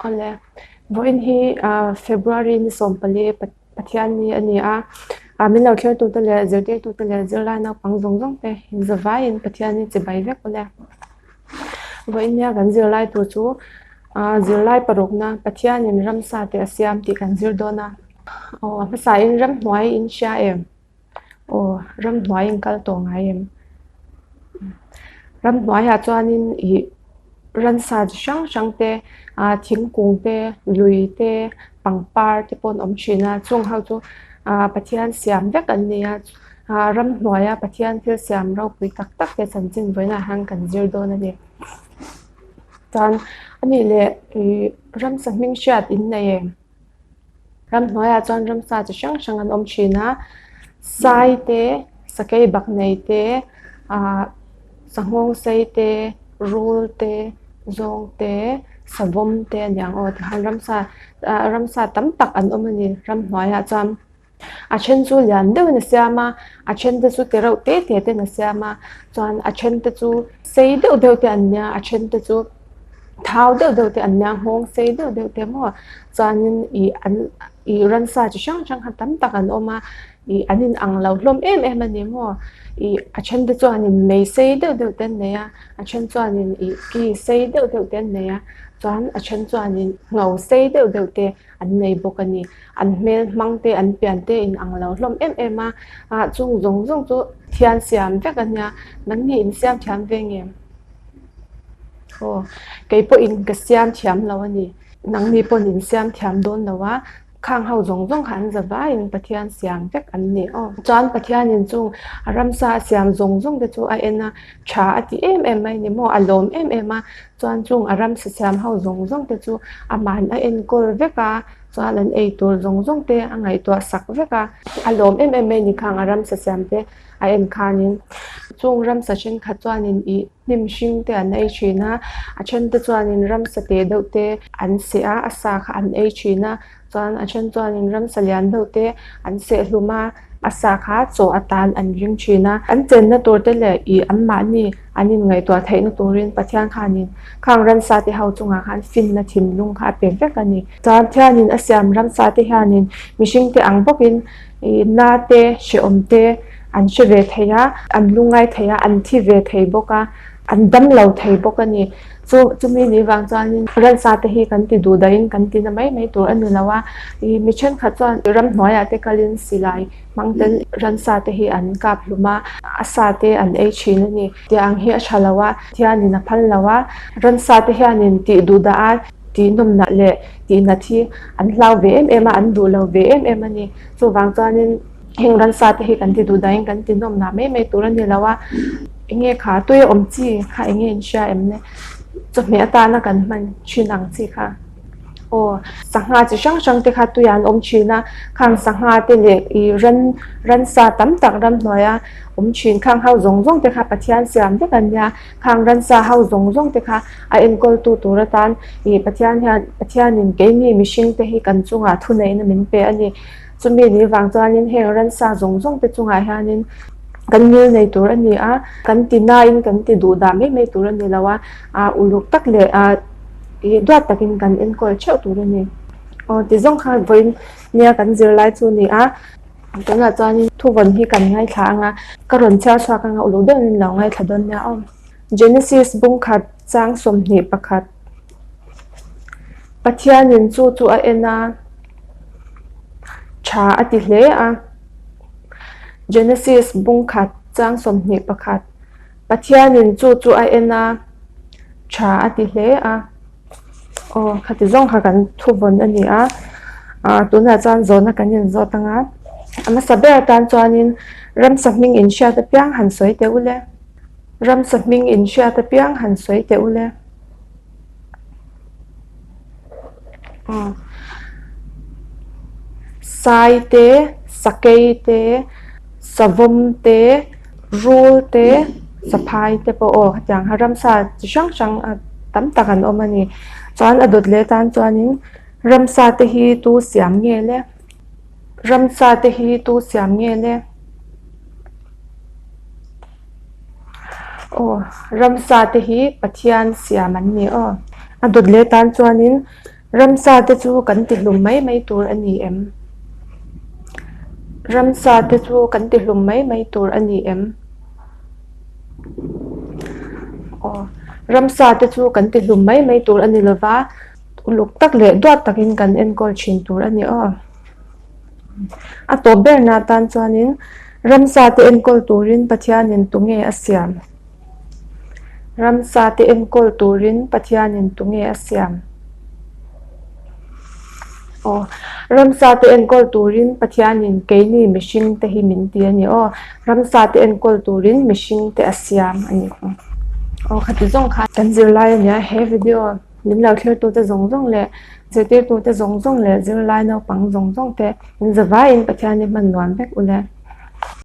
Awle, vawiin hi February ni 14 Pathianni a ni a, min lo thlertute leh zirtirtute leh zirlai naupang zawng zawng te zavaiin Pathianni chibai vek awle. Vawiin nia kan zirlai tur chu zirlai parukna Pathianin ramsa te a siam tih kan zir dawn a. Aw a hmasain ramhnuai in hria em? Aw ramhnuai in kal tawh ngai em? Ramhnuaiah chuanin ih ransa chi hrang hrang te ah thingkung te lui te pangpar te pawh an awm thin a chung ho chu ah Pathian siam vek an ni a ah ramhnuaia Pathian thil siam ropui tak tak te chanchin vawiinah hian kan zir dawn a ni. Chuan a nih leh ih ramsa hming hriat in nei em? Ramhnuaiah chuan ramsa chi hrang hrang an awm thin a, sai te, sakei baknei te, ahh sanghawng sei te, rul te, zawng te, savawm te a niang aw tikhan ramsa ah ramsa tam tak an awm a ni ramhnuaiah chuan. A then chu lian deuhin a siam a, a then te chu ti reuh te te ten a siam a, chuan a then te chu sei deuh deuh te an nia, a then te chu thau deuh deuh te an nia, nghawng sei deuh deuh te maw chuanin ih an ih ransa chi hrang hrang kha tam tak an awm a, ih an in ang lo hlawm em em a ni maw, ih a then te chuanin mei sei deuh deuh te an nei a, a then chuanin ih ki sei deuh deuh te an nei a, chuan a then chuanin ngho sei deuh deuh te. an nei bawk a ni. An hmel hmang te an pian te in ang lo hlawm em em a, ah chung zawng zawng chu thian siam vek a nia, nangni in siam thiam ve ngem? Aw, kei pawhin ka siam thiam lo a ni. Nangni pawhin in siam thiam dawn lo a, khang ho zawng zawng kha an za vaiin Pathian siam vek an ni aw. Chuan Pathianin chung a ramsa a siam zawng zawng te chu a en a, tha a ti em em mai ni maw, a lawm em em a, Chuan chung a ramsa siam ho zawng zawng te chu aman a enkawl vek a, chuan an ei tur zawng zawng te a ngaihtuah sak vek a. A lawm em em mai ni khang a ramsa siam te a en khanin. Chung ramsa thenkhat chuanin ih hnim hring te an ei thin a, a then te chuanin ramsa teh deuh te an seh a, a sa kha an ei thin a. Chuan a then chuanin ramsa lian deuh te an seh hlum a, a sa kha chaw atan an ring thin a. An chenna tur te leh ih anmahni an inngaihtuah theihna turin Pathian khanin khang ramsa te ho chungah khan finna thinlung kha a pe vek a ni. Chuan Pathianin a siam ramsa te hianin mihring te ang bawkin ih na te, hrehawm te an hre ve thei a, an lungngai thei a, an thi ve thei bawk a. An dam lo thei bawk a ni. Chu chumi ni vang chuanin ransa te hi kan ti duh dahin kan ti na mai mai tur a ni lo a. Ih mi thenkhat chuan ramhnuaiah te kalin silai hmang ten ransa te hi an kap hlum a, a sa te an ei thin a ni. Tih ang hi a tha lo a, thianin a phal lo a. Ransa te hianin tih duh dah a, tih nawmnah leh tih nat hi an hlau ve em em a, an duh lo ve em em a ni. Chuvang chuanin. Heng ransa te hi kan ti duh dahin kan ti nawm nah mai mai tur a ni lo a, enge kha tui a awm chi kha enge in hria em le chawhmeh atana kan hman thin ang chi kha aw sangha chi hrang hrang te kha tuiah an awm thin a, khang sangha te leh ih ran ransa tam tak ramhnuaia awm thin khang ho zawng zawng te kha Pathian siam vek an nia, khang ransa ho zawng zawng te kha a enkawl tu tur atan ih Pathian hian Pathianin keini mihring te hi kan chungah thuneihna min pe a ni. Chumi ni vang chuanin heng ransa zawng zawng te chungah hianin kan ngil nei tur a ni a, kan ti nain kan ti duh dah mai mai tur a ni lo a, ah uluk tak leh ah ih duat takin kan enkawl theuh tur a ni. Aw ti zawng kha vawiin nia kan zirlai chu a ni a, tunah chuanin thuvawn hi kan ngaithla ang a, ka rawn chhiar chhuak ang a uluk deuhin lo ngaithla dawn nia aw. Genesis bungkhat chang 21. Pathianin chu chu a en a, tha a ti hle a. Genesis bungkhat chang 21 Pathianin chu chu a en a, tha a ti hle a. Aw khati zawng kha kan thuvawn a ni a, ah tunah chuan zawhna kan inzawt ang a. A hmasa ber atan chuanin ramsa hming inhriat apiang han sawi teh u le. Ramsa hming inhriat apiang han sawi teh u le. Sai te, sakei te, savawm te, rul te, saphai te pawh aw hetiang kha ramsa chi hrang hrang tam tak an awm a ni. Chuan a dawt leh tan chuanin ramsa te hi tu siam nge le? Ramsa te hi tu siam nge le? Aw ramsa te hi Pathian siam an ni aw. A dawt leh tan chuanin Ramsa te chu kan ti hlum mai mai tur a ni em? Ramsa te chu kan ti hlum mai mai tur a ni em? Aw, ramsa te chu kan ti hlum mai mai tur a ni lova, uluk tak leh duat takin kan enkawl thin tur a ni aw. A tawp berna atan chuanin ramsa te enkawl turin Pathianin tunge a siam? Ramsa te enkawl turin Pathianin tunge a siam? Aw, ramsa te enkawl turin Pathianin keini mihring te hi min ti a ni aw. Ramsa te enkawl turin mihring te a siam a ni. Aw, khati zawng khan kan zirlai a nia he video min lo thlirtute zawng zawng leh zirtirtute zawng zawng leh zirlai naupang zawng zawng te min zavaiin Pathian hi hman nuam vek u le.